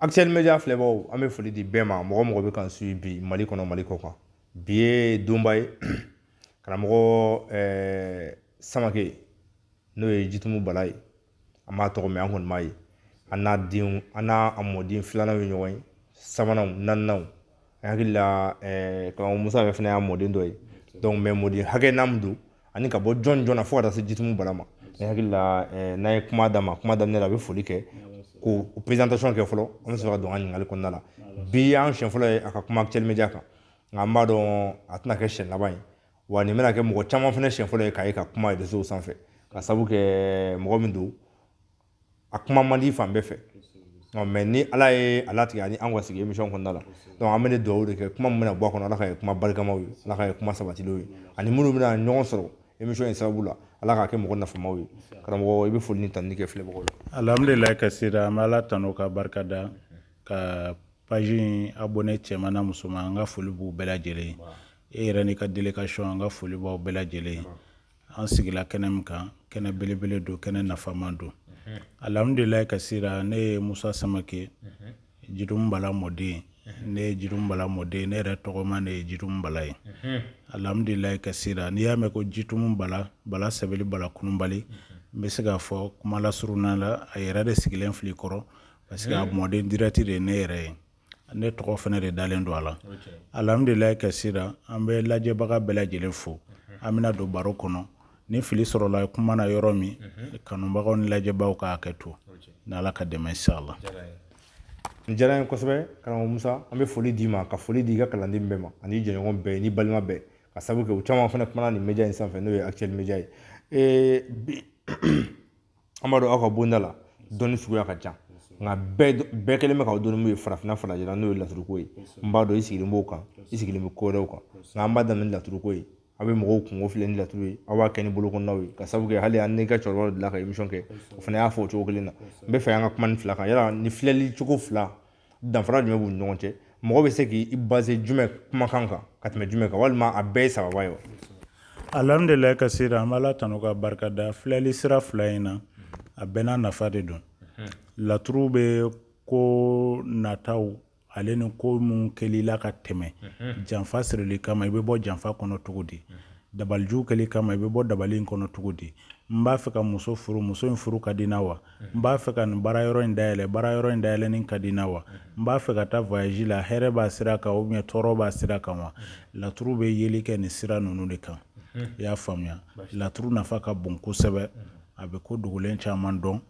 Actuel Media filɛbagaw, an bɛ foli di bɛɛ ma, mɔgɔ mɔgɔ bɛ k'an suivi bi Mali kɔnɔ, Mali kɔ kan. Bi ye donba ye. Karamɔgɔ Samake, n'o ye Jitumu Bala ye, an b'a tɔgɔ mɛn, an kɔni b'a ye. An n'a denw, an n'a mɔden filananw ye ɲɔgɔn ye, sabananw, naaninaw. An hakili la karamɔgɔ Musa yɛrɛ fana y'a mɔden dɔ ye. Donc mais mɔden hakɛ n'a min don ani ka bɔ jɔn jɔn na fo ka taa se Jitumu Bala ma, ne hakili la n'an ye kuma d'a ma, kuma daminɛ la, a bɛ foli kɛ k'o présentation kɛ fɔlɔ, an bɛ sɔrɔ ka don an ka ɲininkali kɔnɔna la. Bi y'an siɲɛ fɔlɔ ye a ka kuma Actuel Media kan, nka an b'a dɔn a tɛna kɛ siɲɛ laban ye, wa nin bɛna kɛ mɔgɔ caman fana siɲɛ fɔlɔ ye k'a ye ka kuma réseau sanfɛ, ka sabu kɛ mɔgɔ min don, a kuma man di fan bɛɛ fɛ. Mais ni Ala ye a latigɛ ani an ka sigi émission kɔnɔna la, donc an bɛ dugawu de kɛ, kuma min bɛna bɔ a kɔnɔ, Ala ka kɛ kuma barikamaw ye, Ala ka kɛ kuma sabatilenw ye, ani minnu bɛna ɲɔgɔn sɔrɔ émission in sababu la, Ala k'a kɛ mɔgɔ nafamaw ye. Karamɔgɔ, i bɛ foli ni tanuni kɛ filɛbagaw la. Alhamdulilayi kasira, an bɛ Ala tanu ka barika da, ka page in abonné cɛman n'a musoman, an ka foli b'u bɛɛ lajɛlen ye. E yɛrɛ n'i ka délégation, an ka foli b'aw bɛɛ lajɛlen ye. An sigila kɛnɛ min kan, kɛnɛ belebele don, kɛnɛ nafama don. Alhamdulilayi kasira, ne ye Musa Samake, Jitumu Bala mɔden. Ne ye Jitumu Bala mɔden, ne yɛrɛ tɔgɔma ne ye Jitumu Bala ye. Alhamdulilayi kasira, n'i y'a mɛn ko Jitumu Bala, Bala Sɛbɛli Bala Kununbali, n bɛ se k'a fɔ kuma lasurunya la, a yɛrɛ de sigilen filɛ i kɔrɔ, parce que a mɔden direct de ye ne yɛrɛ ye. Ne tɔgɔ fana de dalen don a la. Alhamdulilayi kasira, an bɛ lajɛbaga bɛɛ lajɛlen fo. An bɛna don baro kɔnɔ. Ni fili sɔrɔla kuma na yɔrɔ min, kanubagaw ni lajɛbaw ka hakɛ to, ni Ala ka dɛmɛ, inshallah. Nin diyara n ye kosɛbɛ, karamɔgɔ Musa. An bɛ foli d'i ma, ka foli di i ka kalanden bɛɛ ma, ani jɛɲɔgɔn bɛɛ, ni balima bɛɛ, ka sabu kɛ u caman fana kumana nin média in sanfɛ, n'o ye Actuel Media ye. Bi an b'a dɔn aw ka bonda la dɔnni suguya ka ca, nka bɛɛ kɛlen bɛ k'aw dɔn mun ye farafinna farajɛla, n'o ye laturuko ye. N b'a dɔn i sigilen b'o kan, i sigilen bɛ ko wɛrɛw kan, nka an b'a daminɛ ni laturuko ye. Aw bɛ mɔgɔw kungo filɛ ni laturu ye, aw b'a kɛ ni bolokɔnɔnaw ye, ka sabu kɛ hali an n'i ka cɛkɔrɔba dɔ delila ka émission kɛ, o fana y'a fɔ o cogo kelen na. N bɛ fɛ an ka kuma ni fila kan. Yala ni filɛli cogo fila, danfara jumɛn b'u ni ɲɔgɔn cɛ? Mɔgɔ bɛ se k'i baser jumɛn kumakan kan ka tɛmɛ jumɛn kan, walima a bɛɛ ye sababa ye wa? Alhamdulilayi kasira, an bɛ Ala tanu ka barika da. Filɛli sira fila in na, a bɛɛ n'a nafa de don. Laturu bɛ ko nataw ale ni ko mun kɛli la ka tɛmɛ, janfa sirili kama, i bɛ bɔ janfa kɔnɔ cogo di? Dabaliju kɛli kama, i bɛ bɔ dabali in kɔnɔ cogo di? N b'a fɛ ka muso furu, muso in furu ka di n na wa? N b'a fɛ ka nin baara yɔrɔ in dayɛlɛ, baara yɔrɔ in dayɛlɛni ka di n na wa? N b'a fɛ ka taa voyage la, hɛrɛ b'a sira kan ou bien tɔɔrɔ b'a sira kan wa? Laturu bɛ yeli kɛ nin sira ninnu de kan. I y'a faamuya? Laturu nafa ka bon kosɛbɛ. A bɛ ko dogolen caman dɔn,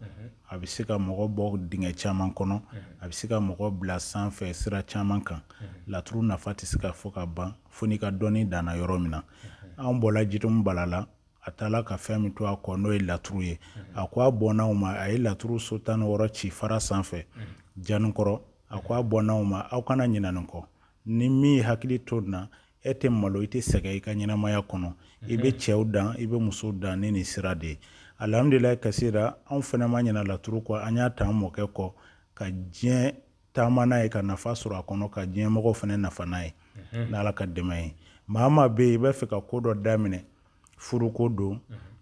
a bɛ se ka mɔgɔ bɔ dingɛ caman kɔnɔ, a bɛ se ka mɔgɔ bila sanfɛ sira caman kan. Laturu nafa tɛ se ka fɔ ka ban, fo n'i ka dɔnni danna yɔrɔ min na. Anw bɔla Jitumu Bala la, a taala ka fɛn min to a kɔ, n'o ye laturu ye. A ko a bɔnnaw ma, a ye laturu so 16 ci fara sanfɛ Janikɔrɔ. A ko a bɔnnaw ma, aw kana ɲinɛ nin kɔ. Ni min ye hakili to nin na, e tɛ malo, i tɛ sɛgɛn i ka ɲɛnamaya kɔnɔ, i bɛ cɛw dan, i bɛ musow dan ni nin sira de ye. Alhamdulilayi kasira, anw fana ma ɲinɛ laturu kɔ. An y'a ta an mɔkɛ kɔ ka diɲɛ taama n'a ye, ka nafa sɔrɔ a kɔnɔ, ka diɲɛ mɔgɔw fana nafa n'a ye, n'Ala ka dɛmɛ ye. Maa maa bɛ yen, i b'a fɛ ka ko dɔ daminɛ, furuko don,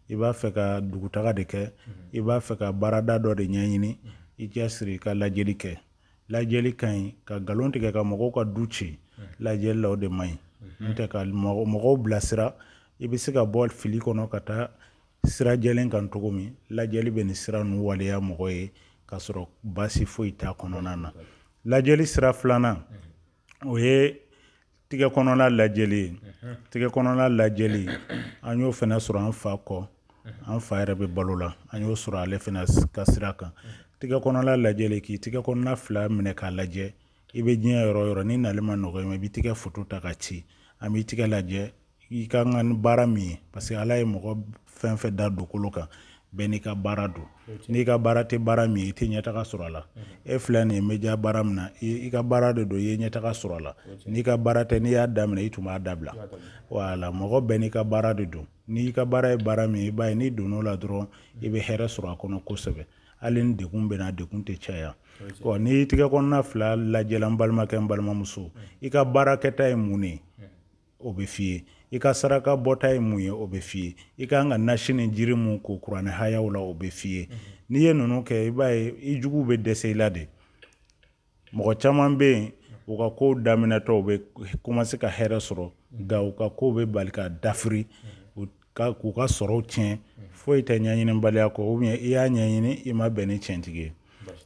i b'a fɛ ka dugutaga de kɛ, i b'a fɛ ka baarada dɔ de ɲɛɲini, i cɛsiri i ka lajɛli kɛ. Lajɛli ka ɲi. Ka nkalon tigɛ ka mɔgɔw ka du ci lajɛli la, o de man ɲi. N'o tɛ, ka mɔgɔw bilasira, i bɛ se ka bɔ fili kɔnɔ ka taa sira jɛlen kan cogo min, lajɛli bɛ nin sira ninnu waleya mɔgɔ ye k'a sɔrɔ baasi foyi t'a kɔnɔna na. Lajɛli sira filanan, o ye tigɛ kɔnɔna lajɛli ye. Tigɛ kɔnɔna lajɛli, an y'o fana sɔrɔ an fa kɔ. An fa yɛrɛ bɛ balo la, an y'o sɔrɔ ale fana ka sira kan. Tigɛ kɔnɔna lajɛli, k'i tigɛ kɔnɔna fila minɛ k'a lajɛ, i bɛ diɲɛ yɔrɔ o yɔrɔ, ni nali ma nɔgɔ i ma, i b'i tigɛ foto ta ka ci, an b'i tigɛ lajɛ, i ka kan ni baara min ye, parce que Ala ye mɔgɔ fɛn fɛn da dugukolo kan, bɛɛ n'i ka baara don. N'i ka baara tɛ baara min ye, i tɛ ɲɛtaga sɔrɔ a la. E filɛ nin ye média baara min na, i ka baara de don, i ye ɲɛtaga sɔrɔ a la. N'i ka baara tɛ, n'i y'a daminɛ, i tun b'a dabila. Voilà, mɔgɔ bɛɛ n'i ka baara de don. N'i ka baara ye baara min ye, i b'a ye n'i donn'o la dɔrɔn, i bɛ hɛrɛ sɔrɔ a kɔnɔ kosɛbɛ. Hali ni degun bɛ na, degun tɛ caya. N'i tigɛ kɔnɔna fila lajɛla, n balimakɛ, n balimamuso, i ka baarakɛta ye mun de ye, o bɛ f'i ye. I ka saraka bɔta ye mun ye, o bɛ f'i ye. I ka kan ka nasi ni jiri mun ko kuranɛ hayaw la, o bɛ f'i ye. N'i ye ninnu kɛ, i b'a ye i juguw bɛ dɛsɛ i la de. Mɔgɔ caman bɛ yen, u ka kow daminɛtɔ, u bɛ commencer ka hɛrɛ sɔrɔ, nka u ka kow bɛ bali ka dafiri, k'u ka sɔrɔw tiɲɛ. Foyi tɛ ɲɛɲinibaliya kɔ, ou bien i y'a ɲɛɲini, i ma bɛn ni tiɲɛtigi ye.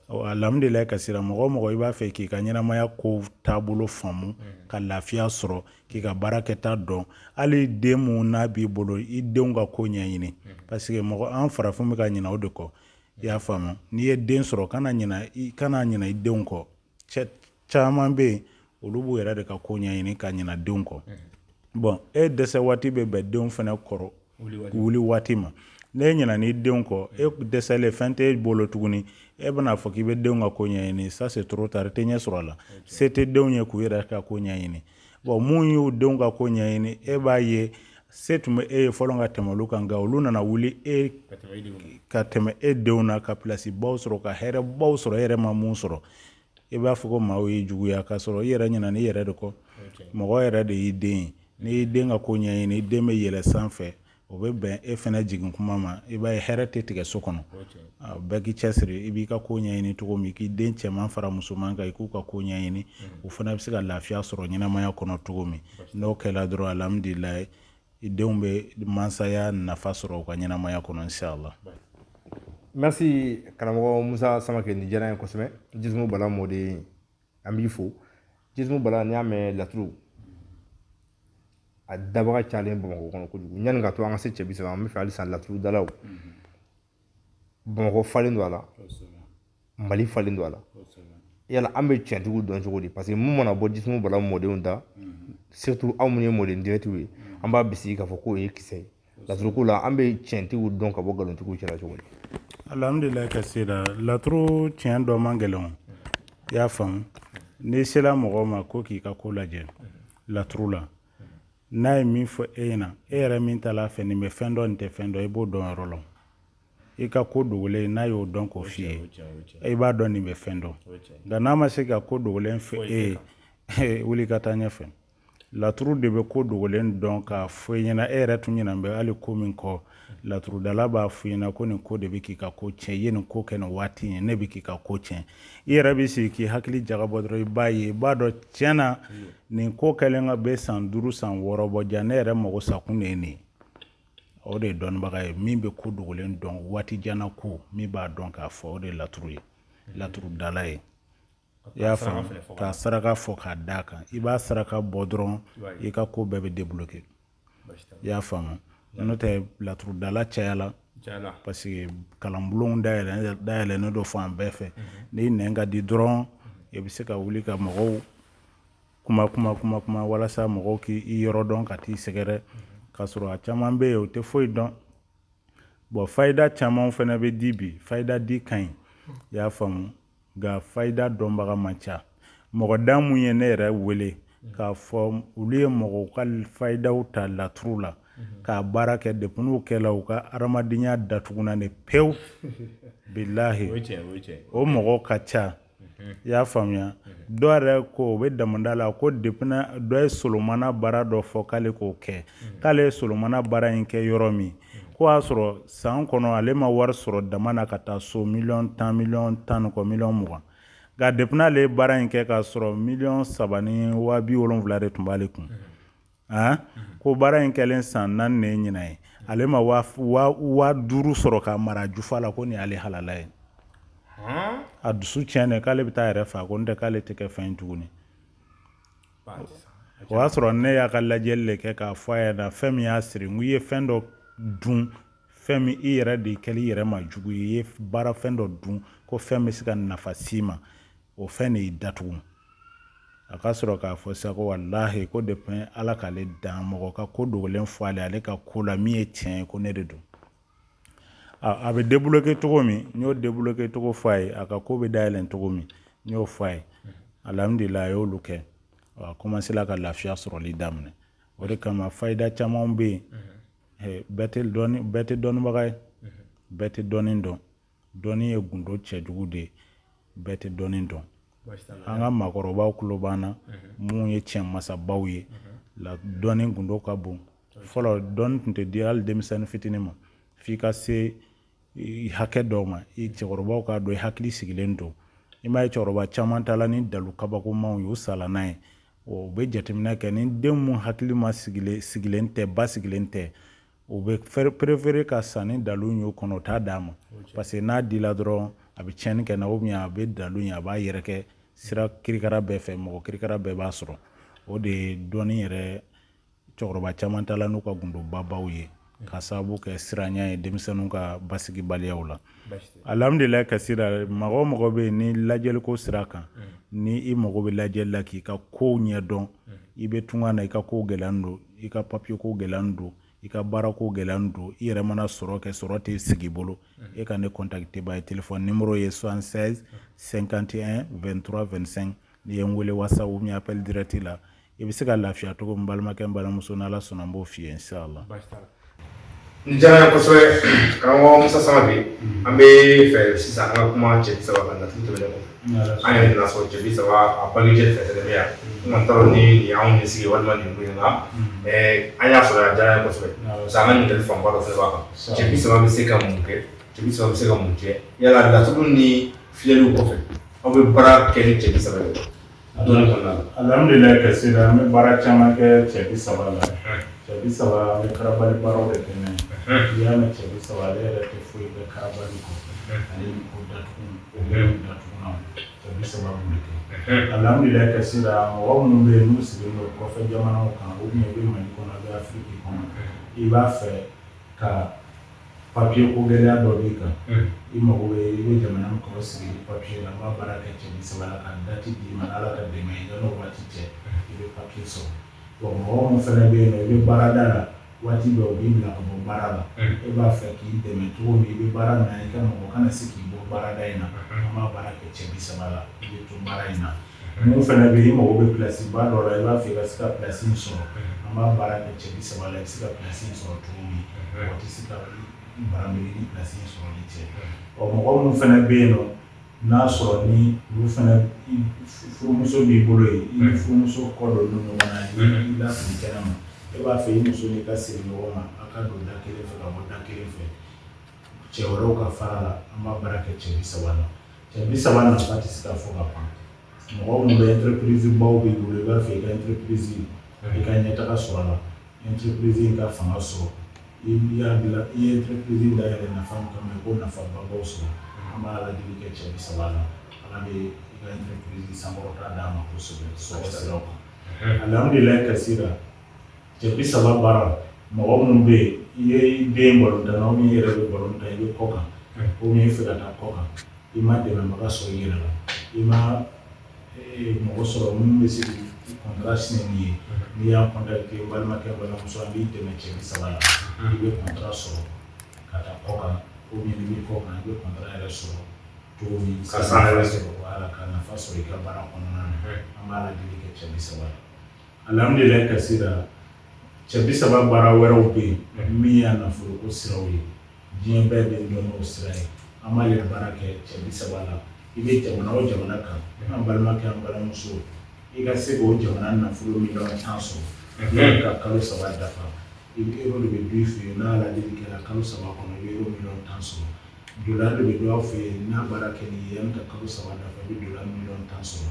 Alhamdulilayi kasira, mɔgɔ o mɔgɔ i b'a fɛ k'i ka ɲɛnamaya ko taabolo faamu, ka lafiya sɔrɔ, k'i ka baara kɛta dɔn, hali den mun n'a b'i bolo, i denw ka ko ɲɛɲini, parce que mɔgɔ an farafin bɛ ka ɲinɛ o de kɔ. I y'a faamu? N'i ye den sɔrɔ, kana ɲinɛ i denw kɔ. Cɛ caman bɛ yen, olu b'u yɛrɛ de ka ko ɲɛɲini ka ɲinɛ denw kɔ. Bon, e dɛsɛ waati bɛ bɛn denw fana kɔrɔ wuli waati ma. N'e ɲinɛ n'i denw kɔ, e dɛsɛlen, fɛn t'e bolo tuguni, e bɛna fɔ k'i bɛ denw ka ko ɲɛɲini, ça c'est trop tard, i tɛ ɲɛ sɔrɔ a la. Se tɛ denw ye k'u yɛrɛ ka ko ɲɛɲini. Bon, mun y'u denw ka ko ɲɛɲini, e b'a ye se tun bɛ e ye fɔlɔ ka tɛmɛ olu kan, nka olu nana wuli e ka tɛmɛ e denw na, ka place baw sɔrɔ, ka hɛrɛ baw sɔrɔ, e yɛrɛ ma mun sɔrɔ. I b'a fɔ ko maaw y'i juguya, k'a sɔrɔ i yɛrɛ ɲinɛ i yɛrɛ de kɔ. Mɔgɔ yɛrɛ de y'i den ye. N'i y'i den ka ko ɲɛɲini, i den bɛ yɛlɛ sanfɛ, o bɛ bɛn e fana jigin kuma ma. I b'a ye hɛrɛ tɛ tigɛ so kɔnɔ. Bɛɛ k'i cɛsiri, i b'i ka ko ɲɛɲini cogo min, k'i den cɛman fara musoman kan, i k'u ka ko ɲɛɲini, u fana bɛ se ka lafiya sɔrɔ ɲɛnamaya kɔnɔ cogo min. N'o kɛra dɔrɔn, alhamdulilayi, i denw bɛ mansaya nafa sɔrɔ u ka ɲɛnamaya kɔnɔ, inshallah. Merci karamɔgɔ Musa Samake, nin diyara n ye kosɛbɛ. Jisumu Bala mɔden, an b'i fo. Jisumu Bala, n'i y'a mɛn laturu, a dabaga cayalen Bamakɔ kɔnɔ kojugu. Yanni ka to an ka se cɛ 30, an bɛ fɛ halisa laturudalaw, Bamakɔ falen don a la, Mali falen don a la. Yala an bɛ tiɲɛtigiw dɔn cogo di? Parce que mun mana bɔ Jisumu Bala mɔdenw da, surtout aw minnu ye mɔden dirɛtiw ye, an b'a bisigi k'a fɔ k'o ye kisɛ ye laturuko la. An bɛ tiɲɛtigiw dɔn ka bɔ nkalontigiw cɛla cogo di? Alhamdulilayi kasira, laturu tiɲɛ dɔ man gɛlɛn o. I y'a faamu? N'i sera mɔgɔ ma ko k'i ka ko lajɛ laturu la, n'a ye min fɔ e ɲɛna, e yɛrɛ min taala fɛ, nin bɛ fɛn dɔn, nin tɛ fɛn dɔn, i b'o dɔn yɔrɔ la. I ka ko dogolen, n'a y'o dɔn k'o f'i ye, i b'a dɔn nin bɛ fɛn dɔn. Nka n'a ma se ka ko dogolen fɔ e ye, wuli ka taa ɲɛfɛ. Laturu de bɛ ko dogolen dɔn k'a fɔ i ɲɛna. E yɛrɛ tun ɲinɛ bɛ hali ko min kɔ, laturudala b'a fɔ i ɲɛna ko nin ko de bɛ k'i ka ko tiɲɛ, i ye nin ko kɛ nin waati in, ne bɛ k'i ka ko tiɲɛ. I yɛrɛ bɛ sigi k'i hakili jagabɔ dɔrɔn, i b'a ye, i b'a dɔn tiɲɛ na nin ko kɛlen ka bɛ san 5, san 6 bɔ ja, ne yɛrɛ mago sakun de ye nin ye. O de ye dɔnnibaga ye, min bɛ ko dogolen dɔn, waati janna ko min b'a dɔn k'a fɔ, o de ye laturu ye, laturudala ye. I y'a faamu? Ka saraka fɔ k'a d'a kan, i b'a saraka bɔ dɔrɔn, i ka ko bɛɛ bɛ débloquer. I y'a faamu? N'o tɛ, laturudala cayala, parce que kalanbulonw dayɛlɛnnen don fan bɛɛ fɛ. N'i nɛn ka di dɔrɔn, i bɛ se ka wuli ka mɔgɔw kuma kuma kuma kuma walasa mɔgɔw k'i yɔrɔ dɔn ka t'i sɛgɛrɛ, k'a sɔrɔ a caman bɛ yen, o tɛ foyi dɔn. Bon, fayida caman fana bɛ di bi, fayida di ka ɲi, i y'a faamu? Nka fayida dɔnbaga man ca. Mɔgɔ dan mun ye ne yɛrɛ wele k'a fɔ olu ye mɔgɔw ka fayidaw ta laturu la k'a baara kɛ, depuis n'u kɛla, u ka adamadenya datuguna de pewu, bilahi, o mɔgɔw ka ca. I y'a faamuya? Dɔw yɛrɛ ko o bɛ damada la ko depuis dɔ ye solomana baara dɔ fɔ k'ale k'o kɛ, k'ale ye solomana baara in kɛ yɔrɔ min, ko y'a sɔrɔ san kɔnɔ ale ma wari sɔrɔ dama na ka taa so miliyɔn 10, miliyɔn 10 ni kɔ, miliyɔn 20. Nka depuis n'ale ye baara in kɛ, k'a sɔrɔ 3,700,000 de tun b'ale kun. Ko baara in kɛlen san 4 de ye ɲinan ye, ale ma 5000 sɔrɔ k'a mara jufa la, ko nin y'ale halala ye. A dusu tiɲɛ k'ale bɛ taa yɛrɛ fa, ko n tɛ k'ale tɛ kɛ fɛn ye tuguni. O y'a sɔrɔ ne y'a ka lajɛli de kɛ k'a fɔ a ɲɛna fɛn min y'a siri. N ko i ye fɛn dɔ dun, fɛn min i yɛrɛ de kɛli i yɛrɛ ma jugu ye, i ye baara fɛn dɔ dun ko fɛn bɛ se ka nafa s'i ma, o fɛn de y'i datugu. A ka sɔrɔ k'a fɔ sa ko walahi, ko depuis Ala k'ale dan, mɔgɔ ka ko dogolen fɔ ale, ale ka ko la min ye tiɲɛ ye, ko ne de don. A bɛ débloquer cogo min, n y'o débloquer cogo fɔ a ye. A ka ko bɛ dayɛlɛn cogo min, n y'o fɔ a ye. Alhamdulillah, a y'olu kɛ, a commencé la ka lafiya sɔrɔli daminɛ. O de kama fayida caman bɛ yen, bɛɛ tɛ dɔnni, bɛɛ tɛ dɔnnibaga ye, bɛɛ tɛ dɔnni dɔn. Dɔnni ye gundo cɛjugu de ye, bɛɛ tɛ dɔnni dɔn. An ka maakɔrɔbaw tulo b'an na, mun ye tiɲɛ masabaw ye la, dɔnni gundo ka bon. Fɔlɔ, dɔnni tun tɛ di hali denmisɛnnin fitinin ma, f'i ka se hakɛ dɔw ma, i cɛkɔrɔbaw k'a dɔn i hakili sigilen don. I m'a ye, cɛkɔrɔba caman taala ni dalu kabakomaw ye, u sala n'a ye. U bɛ jateminɛ kɛ ni den mun hakili ma sigilen tɛ, ba sigilen tɛ, u bɛ préférer ka sa ni dalu in y'o kɔnɔ, u t'a d'a ma, parce que n'a dila dɔrɔn, a bɛ tiɲɛni kɛ na, ou bien a bɛ dalu in, a b'a yɛrɛkɛ sira kirikara bɛɛ fɛ, mɔgɔ kirikara bɛɛ b'a sɔrɔ. O de ye dɔnni yɛrɛ. Cɛkɔrɔba caman taala n'u ka gundobabaw ye ka sababu kɛ siranya ye denmisɛnninw ka basigibaliyaw la. Alhamdulilayi kasira, mɔgɔ o mɔgɔ bɛ yen ni lajɛliko sira kan, ni i mago bɛ lajɛli la k'i ka kow ɲɛdɔn, i bɛ tunga na, i ka kow gɛlɛyalen don, i ka papiye ko gɛlɛyalen don, i ka baara ko gɛlɛyalen don, i yɛrɛ mana sɔrɔ kɛ, sɔrɔ tɛ sigi bolo, e ka ne contacter ba ye. Téléphone numéro ye 76 51 23 25. N'i ye n wele WhatsApp ou bien appel direct la, i bɛ se ka lafiya cogo min, balimakɛ, n balimamuso, n'Ala sɔnna, n b'o f'i ye inshallah. Nin diyara n ye kosɛbɛ, karamɔgɔ Musa Samake. An bɛ fɛ sisan an ka kuma cɛ 30 kan. Laturu tɛmɛnen kɔfɛ, an yɛrɛ nana sɔrɔ cɛ 30 a bangejɛ fɛn fɛn bɛ yan. N kɔni t'a dɔn ni nin y'anw de sigi walima nin kun ye, nka an y'a sɔrɔ, a diyara n ye kosɛbɛ, parce que an ka ɲininkali fanba dɔ fɛnɛ b'a kan. Cɛ 30 bɛ se ka mun kɛ? Cɛ 30 bɛ se ka mun kɛ? Yala laturu ni filɛliw kɔfɛ, aw bɛ baara kɛ ni cɛ 30 ye dɔnni kɔnɔna la? Alhamdulilayi kasira, an bɛ baara caman kɛ cɛ 30 la. Cɛ 30, an bɛ karabali baaraw de kɛ n'a ye. N'i y'a mɛn cɛ 30, ale yɛrɛ tɛ foyi kɛ karabali kɔ, ale ni ko datugu, o gɛlɛnw datugulanw, cɛ 30 b'o de kɛ. Alhamdulilayi kasira, mɔgɔ minnu bɛ yen n'u sigilen don kɔfɛ jamanaw kan, ou bien i bɛ Mali kɔnɔ, i bɛ Afiriki kɔnɔ, i b'a fɛ ka papiye ko gɛlɛya dɔ b'i kan, i mago bɛ, i bɛ jamana min kɔnɔ, sigi papiye la, an b'a baara kɛ cɛ 30 la ka date d'i ma. N'Ala ka dɛmɛ ye, yan'o waati cɛ, i bɛ papiye sɔrɔ. Bon, mɔgɔ min fana bɛ yen nɔ, i bɛ baarada la, waati bɛɛ u b'i bila ka bɔ baara la, e b'a fɛ k'i dɛmɛ cogo min, i bɛ baara min na, i ka mɔgɔ kana se k'i bɔ baarada in na, an b'a baara kɛ cɛ 30 la, i bɛ to baara in na. Mun fana bɛ yen, i mago bɛ place ba dɔ la, i b'a fɛ i ka se ka place in sɔrɔ, an b'a baara kɛ cɛ 30 la, i bɛ se ka place in sɔrɔ cogo min, mɔgɔ tɛ se ka barameli ni place in sɔrɔli cɛ. Ɔ, mɔgɔ min fana bɛ yen nɔ, n'a sɔrɔ ni olu fana furumuso b'i bolo yen, i ni furumuso kɔ don ɲɔgɔn na, i lafili kɛnɛ ma, e b'a fɛ i muso n'i ka segin ɲɔgɔn ma, a ka don da kelen fɛ ka bɔ da kelen fɛ, cɛ wɛrɛw ka fara la, an b'a baara kɛ cɛ 30 la. Cɛ 30 nafa tɛ se ka fɔ ka ban. Mɔgɔ minnu bɛ entreprise baw b'i bolo, i b'a fɛ i ka entreprise, i ka ɲɛtaga sɔrɔ a la, entreprise in ka fanga sɔrɔ, i y'a bila, i ye entreprise in dayɛlɛ nafa min kama, i k'o nafababaw sɔrɔ, an b'a ladili kɛ cɛ 30 la. Ala bɛ i ka entreprise sankɔrɔta d'a ma kosɛbɛ sɔrɔ siraw kan. Alhamdulilayi kasira, cɛ 30 baara, mɔgɔ minnu bɛ yen, i ye i den balontan na, ou bien i yɛrɛ bɛ balontan, i bɛ kɔ kan, ou bien i fɛ ka taa kɔ kan, i ma dɛmɛbaga sɔrɔ i yɛrɛ la, i ma mɔgɔ sɔrɔ minnu bɛ se k'i contrat signer n'i ye, n'i y'an contacter, n balimakɛ, n balimamuso, an b'i dɛmɛ cɛ 30 la, i bɛ contrat sɔrɔ ka taa kɔ kan, ou bien n'i bɛ kɔ kan, i bɛ contrat yɛrɛ sɔrɔ cogo min, ka san yɛrɛ sɔrɔ, wala ka nafa sɔrɔ i ka baara kɔnɔna na, an b'a ladili kɛ cɛ 30 la. Alhamdulilayi kasira, cɛ 30 baara wɛrɛw bɛ yen min y'a nafoloko siraw ye, diɲɛ bɛɛ bɛ dɔn n'o sira ye. An b'ale baara kɛ cɛ 30 la. I bɛ jamana o jamana kan, an balimakɛ, an balimamuso, i ka se k'o jamana nafolo miliyɔn 10 sɔrɔ yanni ka kalo 3 dafa, i bɛ euro de bɛ dun i fɛ yen, n'a ladili kɛra, kalo 3 kɔnɔ, i bɛ euro miliyɔn 10 sɔrɔ. Dollar de bɛ dun aw fɛ yen, n'a baara kɛ n'i ye, yanni ka kalo 3 dafa, i bɛ dollar miliyɔn 10 sɔrɔ.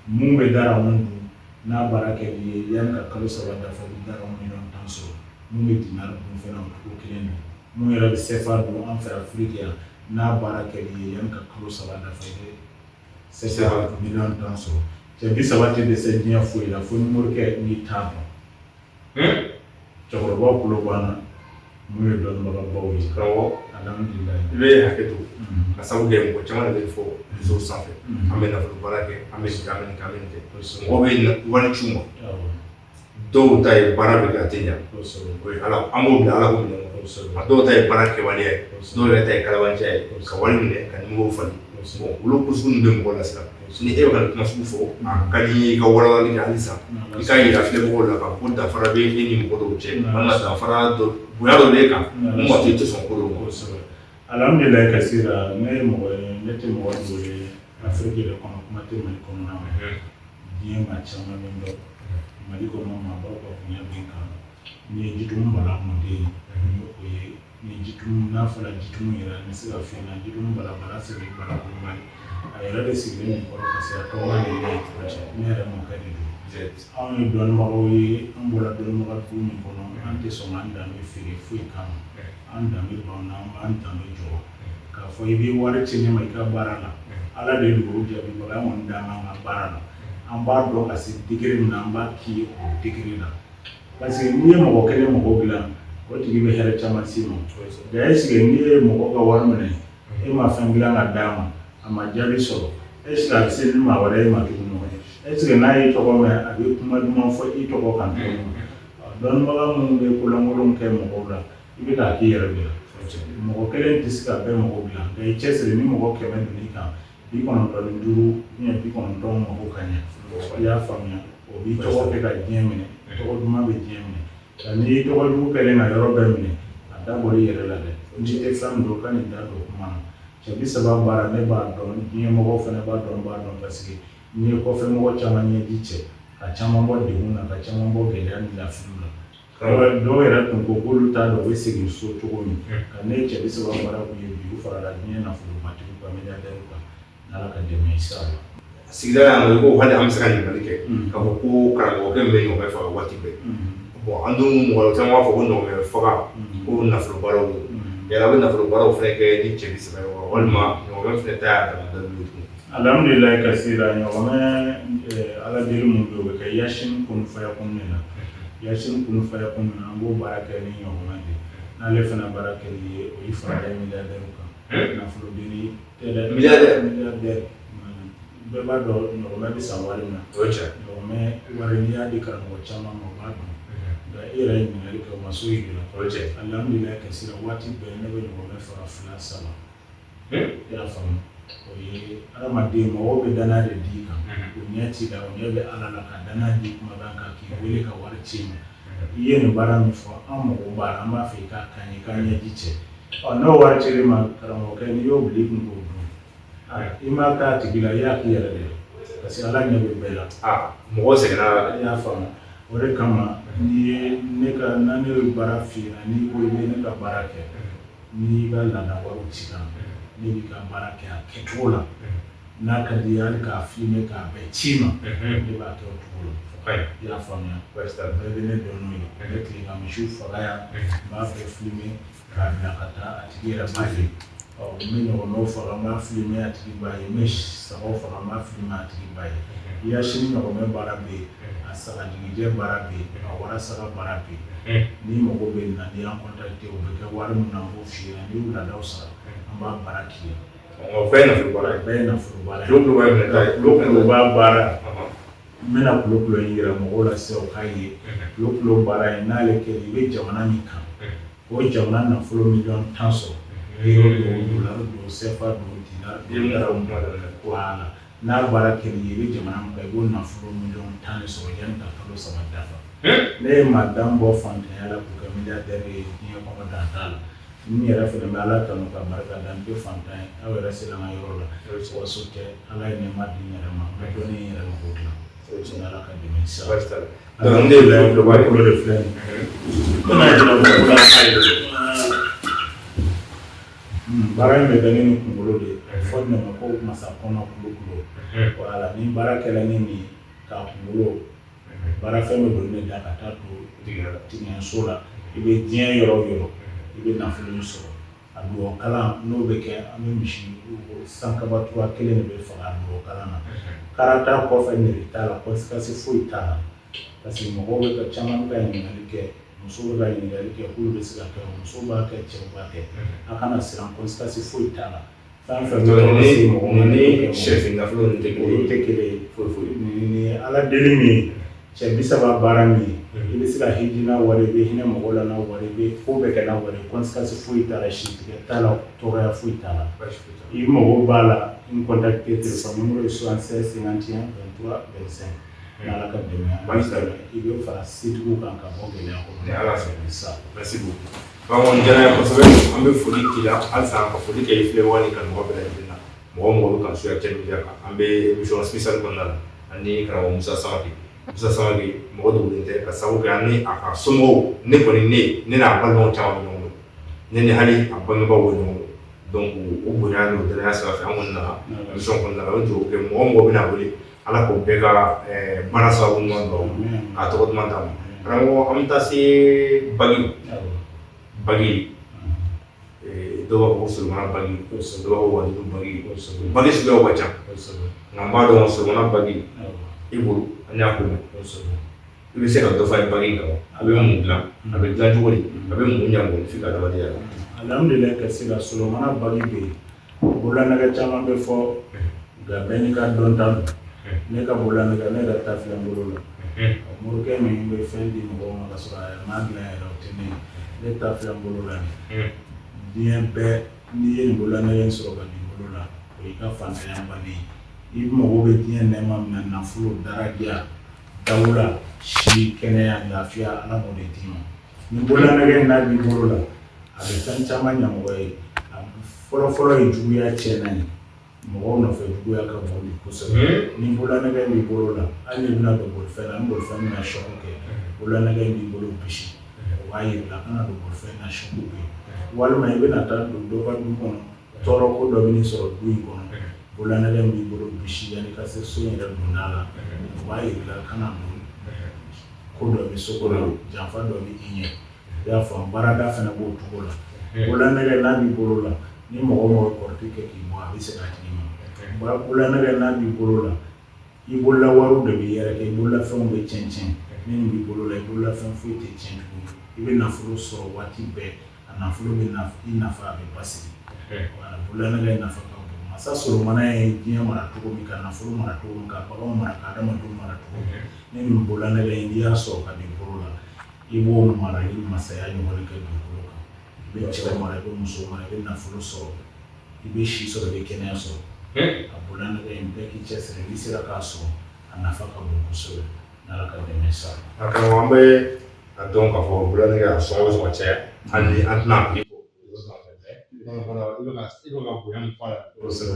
Mun bɛ daramu dun, n'a baara kɛ n'i ye, yanni ka kalo 3 dafa, i bɛ daramu miliyɔn 10 sɔrɔ. Mun bɛ dinar dun fana, o cogo kelen don. Mun yɛrɛ bɛ CFA dun an fɛ Afiriki yan, n'a baara kɛ n'i ye, yanni ka kalo 3 dafa, i bɛ CFA miliyɔn 10 sɔrɔ. Cɛ 30 tɛ dɛsɛ diɲɛ foyi la, fo ni morikɛ n'i t'a dɔn. Cɛkɔrɔbaw tulo b'an na, mun ye dɔnnibagabaw ye. Karamɔgɔ, alhamdulilayi. I bɛ hakɛ to, ka sababu kɛ mɔgɔ caman de bɛ fɔ réseau sanfɛ, an bɛ nafolo baara kɛ, an bɛ nin kɛ, an bɛ nin kɛ, an bɛ nin kɛ. Mɔgɔ bɛ wari ci u ma, dɔw ta ye baara bɛ kɛ, a tɛ ɲa. O ye Ala, an b'o bila Ala ko minɛ kɔnɔ. A dɔw ta ye baara kɛwaleya ye, dɔw yɛrɛ ta ye kalabanciya ye, ka wari minɛ ka numéro falen. Bon, olu ko sugu ninnu bɛ mɔgɔ lasiran. Ni e bɛ ka nin kuma sugu fɔ, a ka di n ye i ka walawalali kɛ halisa, i k'a yira filɛbagaw la k'a fɔ ko danfara bɛ e ni mɔgɔ dɔw cɛ, walima danfara dɔ, bonya dɔ b'e kan mun b'a to i tɛ sɔn ko dɔw ma. Kosɛbɛ, alhamdulilayi kasira, ne ye mɔgɔ ye, ne tɛ mɔgɔ dogolen ye Afiriki yɛrɛ kɔnɔ, kuma tɛ Mali kɔnɔna ma. Diɲɛ maa caman bɛ n dɔn Mali kɔnɔ, maabaw ka bonya bɛ n kan. N ye Jitumu Bala mɔden ye. O ye ni Jitumu, n'a fɔra Jitumu yɛrɛ, n bɛ se ka f'i ɲɛna, Jitumu Bala, Bala Sɛbɛ, Bala Kulubali, a yɛrɛ de sigilen nin kɔrɔ, parce que a tɔgɔ de ye ne yɛrɛ mɔkɛ de don. Anw ye dɔnnibagaw ye, an bɔra dɔnnibaga du min kɔnɔ, an tɛ sɔn k'an danbe feere foyi kama. An danbe b'an na, an b'an danbe jɔ. K'a fɔ i bɛ wari ci ne ma i ka baara la, Ala de ye dugawu jaabibaga. An kɔni dan b'an ka baara la, an b'a dɔn ka se degré min na, an b'a k'i ye o degré la, parce que n'i ye mɔgɔ kelen mɔgɔ dilan, o tigi bɛ hɛrɛ caman s'i ma. Nka est ce que n'i ye mɔgɔ ka wari minɛ, e ma fɛn dilan ka d'a ma, a ma jaabi sɔrɔ, est ce que a bɛ se ni maa wɛrɛ ye ma tuguni wa? Est ce que n'a y'i tɔgɔ mɛn, a bɛ kuma duman fɔ i tɔgɔ kan tuguni wa? Dɔnnibaga minnu bɛ kolankolon kɛ mɔgɔw la, i bɛ k'a k'i yɛrɛ de la. Mɔgɔ kelen tɛ se ka bɛɛ mɔgɔ dilan, nka i cɛsiri, ni mɔgɔ 100 donn'i kan, 95 90 mako ka ɲɛ. I y'a faamuya? O b'i tɔgɔ kɛ ka diɲɛ minɛ, tɔgɔ duman bɛ diɲɛ minɛ. Nka n'i ye tɔgɔ jugu kɛlen ka yɔrɔ bɛɛ minɛ, a da bɔra i yɛrɛ la dɛ. N'i tɛ fɛn min dɔn, ka nin da don kuma na. Cɛ bi saba baara, ne b'a dɔn, diɲɛ mɔgɔw fana b'a dɔn, b'a dɔn, parce que n'i ye kɔfɛ mɔgɔ caman ɲɛji cɛ, ka caman bɔ degun na, ka caman bɔ gɛlɛya ni lafiliw la. Dɔw yɛrɛ tun ko k'olu t'a dɔn u bɛ segin so cogo min. Ka ne cɛ bi saba baara k'u ye bi, u farala diɲɛ nafolobatigiw kan, milliardaires kan, n'Ala ka dɛmɛ ye sa. Sigida la yan nɔ, i ko hali an bɛ se ka ɲininkali kɛ k'a fɔ ko karamɔgɔkɛ min bɛ ɲɔgɔmɛ faga waati bɛɛ. Bon, an dun mɔgɔ caman b'a fɔ ko ɲɔgɔmɛ faga ko nafolo baaraw don. Yala a bɛ nafolo baaraw fana kɛ ni cɛ bi saba ye wa, walima ɲɔgɔmɛ fana ta y'a dama dalilu ye tuguni? Alhamdulilayi kasira. Ɲɔgɔmɛ Ala deli mun bɛ yen, o bɛ kɛ yasin kun fayakun de la. Yasin kun fayakun na, an b'o baara kɛ ni ɲɔgɔmɛ de ye. N'ale fana baara kɛ ni ye, o y'i faralen milliardaire kan. Nafolo deli tɛ dɛ. Milliardaire. Milliardaire, bɛɛ b'a dɔn ɲɔgɔmɛ bɛ san wari min na. O ye tiɲɛ. Ɲɔgɔmɛ wari, n'i y'a di karamɔgɔ caman ma, u b'a dun. Nka e yɛrɛ ye ɲininkali kɛ, o ma so yir'i la. O ye tiɲɛ. Alhamdulilayi kasira, waati bɛɛ ne bɛ ɲɔgɔmɛ faga fila saba. I y'a faamu? O ye adamaden, mɔgɔw bɛ danaya de d'i kan. O ɲɛ t'i la, o ɲɛ bɛ Ala la, ka danaya di kumakan kan, k'i wele ka wari ci i ma. I ye nin baara min fɔ, an mago b'a la, an b'a fɛ i k'a k'an ye, k'an ɲɛji cɛ. Ɔ, n'o wari cir'i ma, karamɔgɔkɛ, n'i y'o bila i kun k'o dun, i m'a k'a tigi la, i y'a k'i yɛrɛ de la, parce que Ala ɲɛ bɛ bɛɛ la. Aa, mɔgɔ sɛgɛnna la dɛ. I y'a faamu? O de kama n'i ye ne ka, n'a ne ye baara f'i ɲɛna, n'i ko i bɛ ne ka baara kɛ, n'i y'i ka laada wariw ci ka na, ne b'i ka baara kɛ a kɛcogo la. N'a ka di i ye hali k'a filmer k'a bɛɛ ci i ma, ne b'a kɛ o cogo la. I y'a faamuya? Bɛɛ bɛ ne dɔn n'o ye. N bɛ tilen ka misiw faga yan, n b'a bɛɛ filmer k'a bila ka taa, a tigi yɛrɛ b'a ye. Ɔ, n bɛ ɲɔgɔmɛw faga, n b'a filmer, a tigi b'a ye. N bɛ sagaw faga, n b'a filmer, a tigi b'a ye. Yasini ɲɔgɔmɛ baara bɛ yen, a sagajigijɛ baara bɛ yen, a wara saga baara bɛ yen. N'i mago bɛ nin na, n'i y'an contacter, o bɛ kɛ wari min na, an b'o f'i ɲɛna. N'i y'u laadaw sara, an b'a baara k'i ye. O bɛɛ ye nafolo baara ye. Bɛɛ ye nafolo baara ye. Kulo kulo ye minɛ ta ye. Kulo kuloba baara, n bɛna kulo kulo in yira mɔgɔw la sisan, u k'a ye. Kulo kulo baara in, n'ale kɛra, i bɛ jamana min kan, o jamana nafolo miliyɔn 10 sɔrɔ. Euro don, dollar don, CFA don, dinar don, voilà. N'a baara kɛra i ye, i bɛ jamana min kan, i b'o nafolo miliyɔn 10 de sɔrɔ yanni ka kalo 3 dafa. Ne ye maadan bɔ fantanya la k'o kɛ milliardaire ye diɲɛ kɔnɔ, dan t'a la. N yɛrɛ fana bɛ Ala tanu ka barika da, n tɛ fantan ye. Aw yɛrɛ sera an ka yɔrɔ la, waso tɛ. Ala ye nɛɛma di n yɛrɛ ma, n bɛ dɔnni in yɛrɛ mako dilan ni Ala ka dɛmɛ sisan. Donc ne ye kulo kulo kulo de filɛ nin ye, n bɛna jira mɔgɔw la k'a ye. Baara in bɛ kɛ ni nin kunkolo de ye. A bɛ fɔ nin ma ko masa kɔnɔ kulo kulo. Voilà, ni baara kɛra ni nin ye, k'a kunkolo baarafɛn bɛ don ne da ka taa don tigɛnso la, i bɛ diɲɛ yɔrɔ o yɔrɔ, i bɛ nafolo in sɔrɔ. A dugawu kalan n'o bɛ kɛ, an bɛ misi sankabatura kelen de bɛ faga a dugawu kalan na. Karata kɔfɛ, nere t'a la, conséquence foyi t'a la, parce que mɔgɔw bɛ ka caman bɛ ka ɲininkali kɛ, musow bɛ ka ɲininkali kɛ k'olu bɛ se ka kɛ. Musow b'a kɛ, cɛw b'a kɛ, a kana siran, conséquence foyi t'a la. Fɛn fɛn bɛ tɔɔrɔ se mɔgɔ ma, ni sɛfin nafolo ninnu tɛ kelen olu tɛ kelen ye. Foyi foyi. Nin ye Ala deli min ye, cɛ bi saba baara min ye, i bɛ se ka hiji n'a wari, i bɛ hinɛ mɔgɔw la n'a wari, i bɛ ko bɛɛ kɛ n'a wari. Conséquence foyi t'a la, sitigɛ t'a la, tɔɔrɔya foyi t'a la. I mago b'a la, n contacter, téléphone numéro ye 76 51 23 25. N'Ala ka dɛmɛ, i bɛ fara setigiw kan ka bɔ gɛlɛya kɔnɔ. Ni Ala sɔnna. Sa. Merci beaucoup. Karamɔgɔ, diyara n ye kosɛbɛ. An bɛ foli k'i la halisa, ka foli kɛ i filɛbaga ni kanubaga bɛɛ lajɛlen na, mɔgɔ mɔgɔ bɛ kan suya cɛ media kan. An bɛ émission spéciale kɔnɔna la ani karamɔgɔ Musa Samake. Musa Samake, mɔgɔ dogolen tɛ, ka sababu kɛ an ni a ka somɔgɔw, ne kɔni ne n'a balimaw caman bɛ ɲɔgɔn dɔn, ne ni hali a bangebaaw bɛ ɲɔgɔn dɔn. Donc o bonya n'o danaya sira fɛ, an kɔni nana émission kɔnɔna la. An bɛ dugawu kɛ, mɔgɔ o mɔgɔ bɛna wele, Ala k'o bɛɛ ka baara sababu ɲuman don, k'a tɔgɔ duman d'a ma. Karamɔgɔ, an bɛ taa se bagi bagi. Dɔw b'a fɔ ko Solomana bagi, dɔw b'a fɔ Wadudu bagi, bagi suguyaw ka ca, nka n b'a dɔn Solomana bagi i bolo, an y'a ko mɛn. I bɛ se ka dɔ fɔ an ye bagi kan wa? A bɛ mun dilan? A bɛ dilan cogo di? A bɛ mun ɲɛ mɔgɔninfin ka adamadenya la? Alhamdulilayi, ka se ka Solomana bagi bɛ yen. Bololanɛgɛ caman bɛ fɔ, nka bɛɛ n'i ka dɔnta don. Ne ka bololanɛgɛ, ne yɛrɛ ta filɛ n bolo la. Morikɛ min bɛ fɛn di mɔgɔw ma ka sɔrɔ a yɛrɛ m'a dilan yɛrɛ, o tɛ ne ye. Ne ta filɛ n bolo la nin. Diɲɛ bɛɛ, n'i ye nin bololanɛgɛ in sɔrɔ ka nin bolo la, o y'i ka fantanya bannen ye. I mago bɛ diɲɛ nɛɛma min na, nafolo, daraja, dawula, si, kɛnɛya, lafiya, Ala b'o de d'i ma. Nin bololanɛgɛ in n'a b'i bolo la, a bɛ fɛn caman ɲɛ mɔgɔ ye. A fɔlɔ fɔlɔ ye juguya tiɲɛna ye. Mɔgɔw nɔfɛ juguya ka bon bi kosɛbɛ. Ni bololanɛgɛ b'i bolo la, hali n'i bɛna don bolifɛn na, ni bolifɛn bɛna choc kɛ, bololanɛgɛ in b'i bolo bisi, o b'a yir'i la kana don bolifɛn na, choc bɛ yen. Walima i bɛna taa don dɔ ka du kɔnɔ, tɔɔrɔ ko dɔ bɛ sɔrɔ du in kɔnɔ, bololanɛgɛ in b'i bolo bisi, yanni ka se so in yɛrɛ donda la, o b'a yir'i la kana don, ko dɔ bɛ so kɔnɔ, janfa dɔ bɛ i ɲɛ. I y'a faamu? Baarada fana b'o cogo la. Bololanɛgɛ n'a b'i bolo la, ni mɔgɔ o mɔgɔ kɔrɔti kɛ k'i bɔ, a bɛ segin a tigi ma. Bololanɛgɛ n'a b'i bolo la, i bolola wariw de bɛ yɛrɛkɛ, i bololafɛnw bɛ tiɲɛ tiɲɛ. Ni nin b'i bolo la, i bololafɛn foyi tɛ tiɲɛ tuguni. I bɛ nafolo sɔrɔ waati bɛɛ, a nafolo bɛ i nafa, a bɛ basigi. Wala, bololanɛgɛ in nafa ka bon. Masa Solomana ye diɲɛ mara cogo min, ka nafolo mara cogo min, ka baganw mara, ka adamadenw mara cogo min, ni nin bololanɛgɛ in n'i y'a sɔrɔ ka don i bolo la, i b'o mara ni masaya ɲɔgɔn kɛ dugukolo kan. I bɛ cɛw mara, i bɛ musow mara, i bɛ nafolo sɔrɔ, i bɛ si sɔrɔ, i bɛ kɛnɛya sɔrɔ. A bololanɛgɛ in, bɛɛ k'i cɛsiri, n'i sera k'a sɔrɔ, a nafa ka bon kosɛbɛ, n'Ala ka dɛmɛ sa. A karamɔgɔ, an bɛ a dɔn k'a fɔ bololanɛgɛ a sɔngɔ bɛ sɔn ka caya, hali ni an tɛna prix fɔ. I bɛ ka bonya min fɔ a la,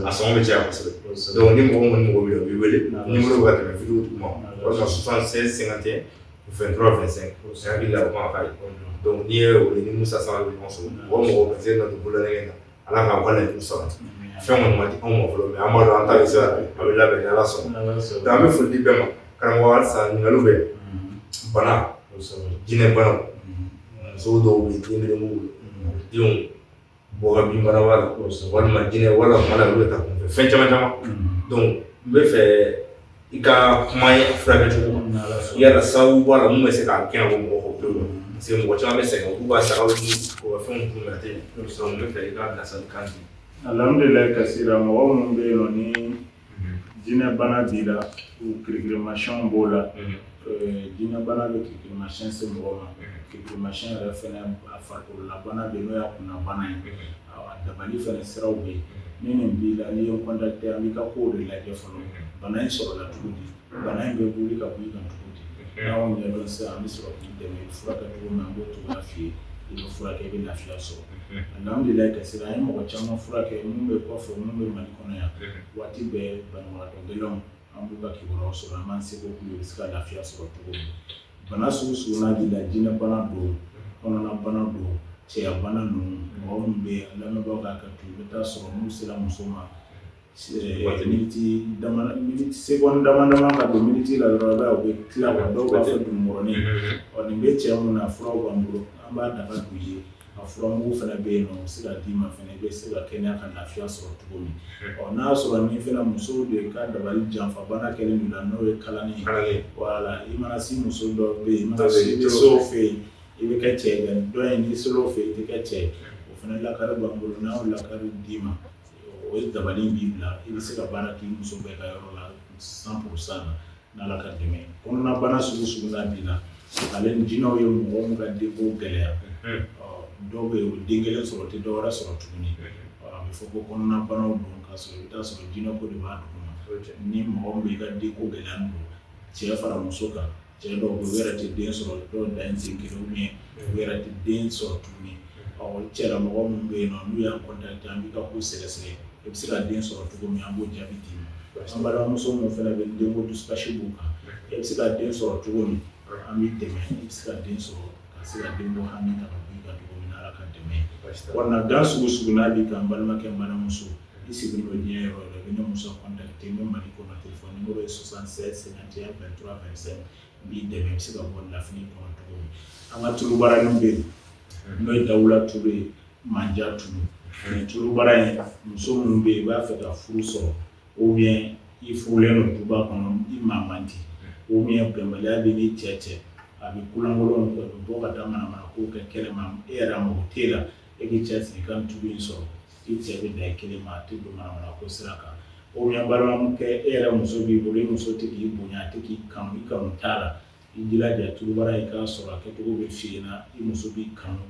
a sɔngɔ bɛ caya kosɛbɛ. Donc ni mɔgɔ min mago bɛ, o b'i wele, numéro bɛ ka tɛmɛ vidéo duguma, walima 76 51 23 25. Ne hakili la o kan ka k'a ye. Donc n'i ye o ni Musa Samake bɛ ɲɔgɔn sɔrɔ, mɔgɔ o mɔgɔ garisɛgɛ na don bololanɛgɛ in na, Ala k'aw ka laɲiniw sabati. Fɛn kɔni ma di anw ma fɔlɔ, mais an b'a dɔn an ta bɛ se a bɛ labɛn ni Ala sɔnna. Donc an bɛ foli di bɛɛ ma. Karamɔgɔ, halisa ɲininkaliw bɛ bana, jinɛ banaw, musow dɔw bɛ yen, den kelen b'u bolo, denw bɔ ka bin bana b'a la, walima jinɛ, wala kuma la olu bɛ taa kunfɛ, fɛn caman caman. Donc n bɛ fɛ i ka kuma ye a furakɛ cogo kan, yala sababu b'a la mun bɛ se k'a gɛn ka bɔ mɔgɔ kɔ pewu? Parce que mɔgɔ caman bɛ sɛgɛn, u b'u ka sagaw ni u ka fɛnw dun, a tɛ ɲɛ. Donc n bɛ fɛ i ka bilasiralikan di. Alhamdulilayi, Kasira, mɔgɔ minnu bɛ yen nɔ ni jinɛ bana b'i la, kirikirimasiyɛnw b'o la. Jinɛ bana bɛ kirikirimasiyɛn se mɔgɔ ma. Kirikirimasiyɛn yɛrɛ fɛnɛ, a farikololabana bɛ yen, n'o y'a kunnabana ye, a dabali fɛnɛ siraw bɛ yen. Ni nin b'i la, n'i ye n contacter, an b'i ka kow de lajɛ fɔlɔ. Bana in sɔrɔla cogo di? Bana in bɛ wuli ka bɔ i kan cogo di? N'an y'o ɲɛdɔn sisan, an bɛ sɔrɔ k'i dɛmɛ. I bɛ furakɛ cogo min, an b'o cogoya f'i ye, i bɛ furakɛ, i bɛ lafiya sɔrɔ. Alhamdulilayi, Kasira, an ye mɔgɔ caman furakɛ, mun bɛ kɔfɛ, mun bɛ Mali kɔnɔ yan. Waati bɛɛ banabagatɔ gɛlɛnw, an b'u ka kibaruyaw sɔrɔ, an b'an seko k'u ye, u bɛ se ka lafiya sɔrɔ cogo min. Bana sugu sugu n'a b'i la, jinɛ bana don, kɔnɔna bana don, cɛya bana ninnu, mɔgɔ minnu bɛ yen, lamɛnbagaw ka hakɛ to, i bɛ taa sɔrɔ n'u sera muso ma, miniti dama, miniti seconde dama dama ka don miniti la dɔrɔn, i b'a ye u bɛ tila wa dɔw b'a fɔ dugumɔrɔnin. Ɔ nin bɛ cɛ mun na, furaw b'an bolo, an b'a daga d'u ye. A furamugu fana bɛ yen nɔ, u bɛ se ka d'i ma fana, i bɛ se ka kɛnɛya ka lafiya sɔrɔ cogo min. Ɔ n'a y'a sɔrɔ ni fana musow de ka dabali janfabana kɛlen don la, n'o ye kalani ye, wala i mana si muso dɔ bɛ yen, i mana si, i bɛ s'o fɛ yen, i bɛ kɛ cɛ ye. Dɔ in, n'i ser'o fɛ yen, i tɛ kɛ cɛ ye. O fana lakari b'an bolo. N'an y'o lakari d'i ma, o ye dabali b'i bila, i bɛ se ka baara k'i muso bɛɛ ka yɔrɔ la 100% na, n'Ala ka dɛmɛ. Kɔnɔnabana sugu sugu n'a b'i la, ale ni jinɛw ye mɔgɔ min ka denko gɛlɛya, dɔw bɛ yen, u bɛ den kelen sɔrɔ, u tɛ dɔ wɛrɛ sɔrɔ tuguni. A bɛ fɔ ko kɔnɔnabanaw don, k'a sɔrɔ i bɛ taa sɔrɔ jinɛko de b'a duguma. Ni mɔgɔ min bɛ i ka denko gɛlɛya don, cɛ fara muso kan, cɛ dɔw bɛ yen, u yɛrɛ tɛ den sɔrɔ, dɔw dan ye den kelen, ou bien u yɛrɛ tɛ den sɔrɔ tuguni. Ɔ cɛlamɔgɔ minnu bɛ yen nɔ, n'u y'an contacter, an b'i ka ko sɛgɛsɛgɛ, i bɛ se ka den sɔrɔ cogo min, an b'o jaabi d'i ma. An balimamuso minnu fana bɛ denko dusukasi b'u kan, E bɛ se ka den sɔrɔ cogo min, an b'i dɛmɛ, i bɛ se ka den sɔrɔ ka se ka den bɔ hami ta ka bɔ i kan cogo min na, Ala ka dɛmɛ ye. Walima gan sugu sugu n'a b'i kan, n balimakɛ, n balimamuso, i sigilen don diɲɛ yɔrɔ o yɔrɔ, i bɛ ne Musa contacter. N bɛ Mali kɔnɔ, téléphone numéro ye 76 51 23 25. N b'i dɛmɛ, i bɛ se ka bɔ lafili kɔnɔ cogo min. An ka tulubaaranin bɛ yen, n'o ye dawula tulu ye, manja tulu. Nin tulubaara in, muso minnu bɛ yen, i b'a fɛ ka furu sɔrɔ, ou bien i furulen don duba kɔnɔ, i maa man di, ou bien bɛnbaliya b'i ni cɛ cɛ, a bɛ kulankolon, a bɛ bɔ ka taa manamana kow kɛ kɛnɛma, e yɛrɛ a mago t'e la, e k'i cɛsiri i ka nin tulu in sɔrɔ, i cɛ bɛ dan i kelen ma, a tɛ don manamana ko sira kan. Ou bien balimakɛ, e yɛrɛ muso b'i bolo, i muso tɛ k'i bonya, a tɛ k'i kanu, i kanu t'a la, i jilaja tulubara i k'a sɔrɔ, a kɛcogo bɛ f'i ɲɛna, i muso b'i kanu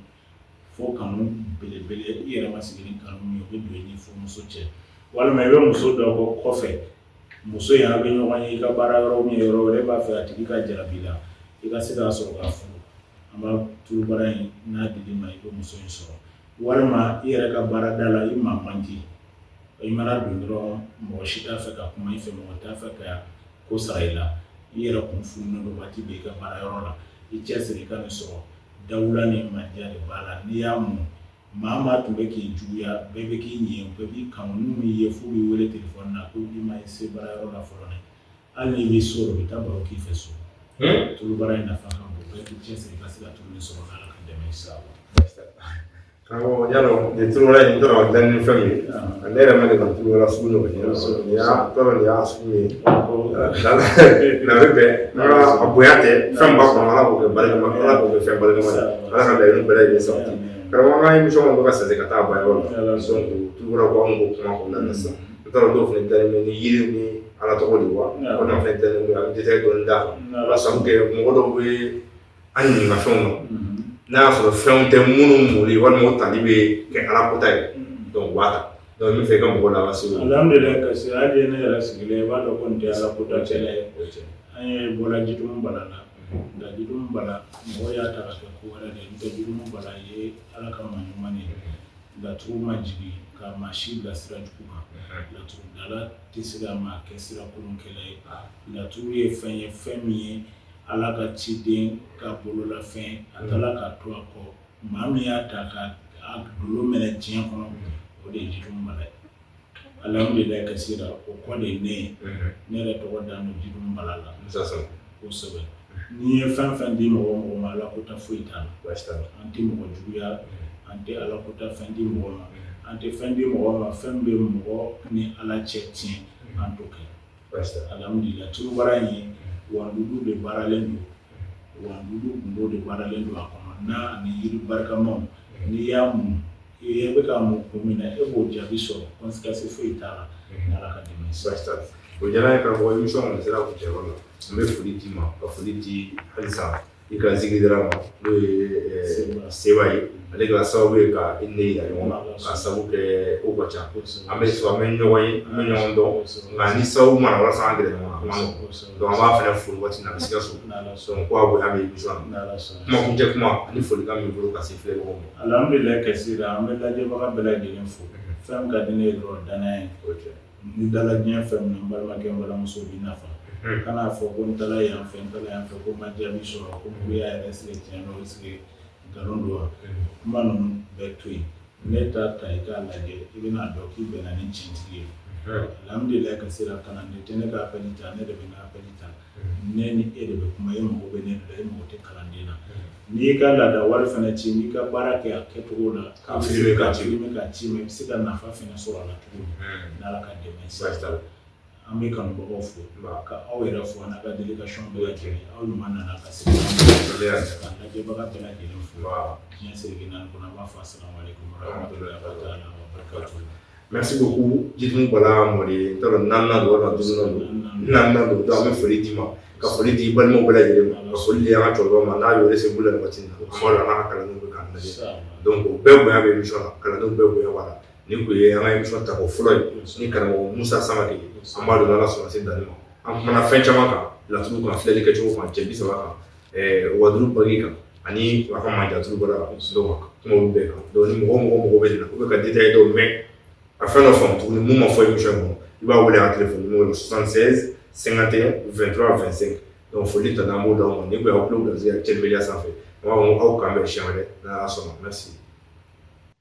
fo kanu belebele, i yɛrɛ ma sigi ni kanu min ye, o bɛ don i ni furumuso cɛ. Walima i bɛ muso dɔ kɔ kɔfɛ, muso in, a bɛ ɲɔgɔn ye i ka baara yɔrɔ min yɔrɔ wɛrɛ, e b'a fɛ a tigi ka jarabi la, i ka se k'a sɔrɔ k'a furu, an b'a tulubara in n'a dil'i ma, i bɛ muso in sɔrɔ. Walima i yɛrɛ ka baarada la, i maa man di, i mana don dɔrɔn, mɔgɔ si t'a fɛ ka kuma i fɛ, mɔgɔ t'a fɛ ka ko sara i la, i yɛrɛ kun fununen don waati bɛɛ i ka baara yɔrɔ la, i cɛsiri i ka nin sɔrɔ. Dawula ni manja de b'a la. N'i y'a mun, maa maa tun bɛ k'i juguya, bɛɛ bɛ k'i ɲɛ, bɛɛ b'i kanu. N'u m'i ye, f'u b'i wele telefɔni na ko i ma se baara yɔrɔ la fɔlɔ dɛ. Hali n'i b'i so, u bɛ taa baro k'i fɛ so. Tulubara in nafa ka bon, bɛɛ k'i cɛsiri i ka se ka tulu sɔrɔ, n'Ala ka dɛmɛ inshallah. Karamɔgɔ, y'a dɔn nin tulubara in, n t'a dɔn a dilan ni fɛn min ye, ne yɛrɛ ma deli ka tulubara sugu ɲɔgɔn ye. Nin y'a, n t'a dɔn nin y'a sugu ye nka a bɛ bɛn an ka a bonya tɛ fɛn min b'a kɔnɔ. Ala k'o kɛ barikama, Ala k'o kɛ fɛn barikama ye, Ala ka laɲini bɛɛ lajɛlen sabati. Karamɔgɔ, an ka émission kɔni bɛ ka sɛnsɛn ka taa a ban yɔrɔ la. Donc tulubara ko an k'o kuma kɔnɔna na sisan, n t'a dɔn dɔw fana dilannen bɛ ni yiri ni Ala tɔgɔ de wa, walima fana dilannen bɛ, a bɛ détail dɔɔni d'a kan ka sabu kɛ mɔgɔ dɔw bɛ an ɲininka fɛnw na, n'a y'a sɔrɔ fɛnw tɛ minnu mɔli walima o tali bɛ kɛ Ala kota ye, donc u b'a ta. Donc n bɛ fɛ i ka mɔgɔw lase o. Alhamdulilayi, kasi hali ne yɛrɛ sigilen, i b'a dɔn ko nin tɛ Ala kota kɛlɛ ye. An ye bɔla Jitumu Bala la, nka Jitumu Bala, mɔgɔw y'a ta ka kɛ ko wɛrɛ de ye. N'o tɛ, Jitumu Bala ye Ala ka maa ɲuman de ye. Laturu ma jigin ka maa si bila sira jugu kan. Laturudala tɛ se ka maa kɛ sira kolonkɛla ye. Laturu ye fɛn ye, fɛn min ye Ala ka ciden ka bololafɛn, a taara k'a to a kɔ. Maa min y'a ta ka a dolo minɛ diɲɛ kɔnɔ, o de ye Jitumu Bala ye. Alhamdulilayi kasira, o kɔ de ye ne ye. Ne yɛrɛ tɔgɔ dan don Jitumu Bala la. Kosɛbɛ. N'i ye fɛn fɛn di mɔgɔ mɔgɔ ma, Ala kota foyi t'a la. An tɛ mɔgɔ juguya, an tɛ Ala kota fɛn di mɔgɔ ma, an tɛ fɛn di mɔgɔ ma fɛn bɛ mɔgɔ ni Ala cɛ tiɲɛ, an t'o kɛ. Alhamdulilayi, tulubara in ye wandudu de baaralen don, wandudu gundo de baaralen don a kɔnɔ, n'a ani yiri barikamaw. N'i y'a mun, i bɛ ka mun kun min na, e b'o jaabi sɔrɔ, conséquence foyi t'a la, n'Ala ka dɛmɛ. O diyara n ye karamɔgɔ, émission kɔni sera kuncɛyɔrɔ la. N bɛ foli d'i ma, ka foli di halisa i ka zikirikɛla ma, n'o ye Seba ye. Ale kɛra sababu ye ka i ni ne yira ɲɔgɔn na, ka sababu kɛ ko ka ca. An bɛ sɔrɔ, an bɛ ɲɔgɔn ye, an bɛ ɲɔgɔn dɔn, nka ni sababu ma na walasa an gɛrɛ ɲɔgɔn na, a ma nɔgɔn. Donc an b'a fana fo waati na, a bɛ Sikaso. Donc ko a bonya bɛ émission na. Kuma kuncɛ kuma ani folikan min bolo ka se filɛbagaw ma. Alhamdulilayi kasira, an bɛ lajɛbaga bɛɛ lajɛlen fo. Fɛn min ka di ne ye dɔrɔn, danaya ye. Ni dala diɲɛ fɛn min na, n balimakɛ, n balimamuso, b'i nafa. Kan'a fɔ ko n taara yan fɛ, n taara yan fɛ, ko n ma jaabi sɔrɔ, ko moriya yɛrɛ sigi tiɲɛ don, sigi nkalon don wa. Kuma ninnu bɛɛ to yen. Ne ta ta i k'a lajɛ, i bɛna dɔn k'i bɛnna ni tiɲɛtigi ye. Alhamdulilayi kasira, kalanden tɛ ne ka appel ta, ne de bɛ n ka appel ta. Ne ni e de bɛ kuma, e mago bɛ ne de la, e mago tɛ kalanden na. N'i y'i ka laada wari fana ci, n'i ka baara kɛ a kɛcogo la, k'a filmer k'a filmer k'a ci ma, i bɛ se ka nafa fana sɔrɔ a la cogo min, n'Ala ka dɛmɛ ye. An bɛ kanubagaw fo, ka aw yɛrɛ fo, n'a ka délégation bɛɛ lajɛlen, aw ɲuman nana ka se ka lajɛbaga bɛɛ lajɛlen fo diɲɛ seleke naani kɔnɔ. An b'a fɔ asalamu aleykum warahmatulahi taala wa barakatuhu. Merci beaucoup Jitumu Bala Mɔden, n t'a dɔn naaninan don walima duurunan don, naaninan don. Donc an bɛ foli d'i ma, ka foli di balimaw bɛɛ lajɛlen ma, ka foli di an ka cɛkɔrɔba ma n'a bɛ wele Segu la nin waati in na. An b'a dɔn a n'a ka kalandenw bɛ k'an lajɛ. Donc o bɛɛ bonya bɛ émission na, kalandenw bɛɛ bonya b'a la. Nin kun ye an ka émission tako fɔlɔ ye ni karamɔgɔ Musa Samake ye. An b'a dɔn n'Ala sɔnna se danni ma. An kumana fɛn caman kan, laturu kan, filɛli kɛcogo kan, cɛ 30 kan, waduru bange kan, ani a ka manjaturu bɔra la. Donc kuma olu bɛɛ kan. Donc ni mɔgɔ mɔgɔ mɔgɔ bɛ nin na, u bɛ ka détail dɔw mɛn, ka fɛn dɔ faamu tuguni mun ma fɔ émission kɔnɔ, i b'a wele a téléphone numéro 76 51 23 25. Donc foli tana an b'o d'aw ma. Nin kun y'aw tulo garisɛgɛ Cɛni Media sanfɛ. An b'a fɔ ko aw k'an bɛn siɲɛ wɛrɛ n'Ala sɔnna. Merci.